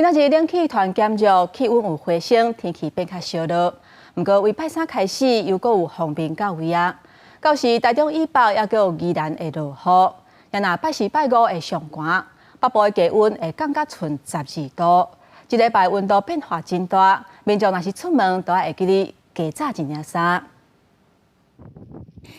今仔日冷氣團減弱，氣溫有回升，天氣變較燒熱。毋過，為拜三開始，又閣有鋒面到位啊！到時台中以北猶閣有宜蘭會落雨，若拜四拜五會上寒，北部的低溫會降甲賰12度。這禮拜溫度變化真大，民眾若是出門，都愛會記得加罩一領衫。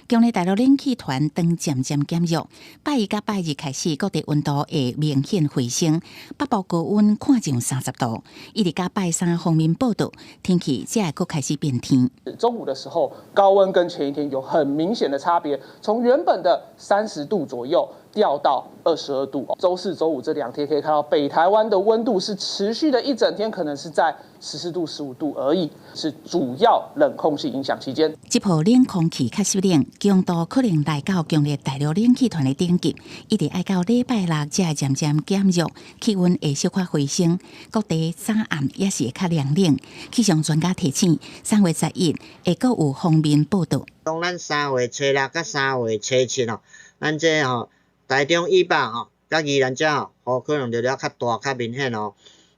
強烈大陸冷氣團當漸漸減弱，拜一佮拜二開始，各地溫度會明顯回升，北部高溫看上30度。一直到拜三鋒面報到，天氣才會閣開始變天。中午的時候，高溫跟前一天有很明顯的差別，從原本的30度左右掉到22度。週四、週五這兩天可以看到北台灣的溫度是持續的一整天，可能是在14度、15度而已，是主要冷空氣影響期間。這波冷空氣較濕冷，強度可能來到強烈大陸冷氣團的頂級，一直愛到禮拜六才會漸漸減弱，氣溫會小可回升，各地早暗也是會較涼冷。氣象專家提醒，3月11會閣有鋒面報到。當咱3月初六佮3月初七哦，咱這吼台中以北吼，佮宜蘭遮吼，雨可能就了較大、較明顯哦。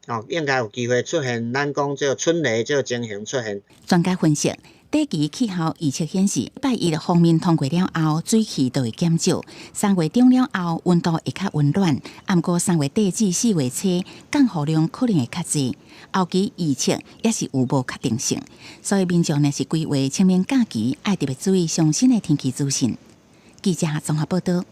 哦，應該有機會出現咱講這個春雷這個情形出現。專家分析，短期氣候預測顯示，拜一鋒面通過了後，水汽就會減少。三月中了後，溫度會較溫暖。毋過三月底至四月初，降雨量可能會較濟。後期預測也是有無確定性，所以民眾若是規劃清明假期，愛特別注意上新的天氣資訊。記者綜合報道。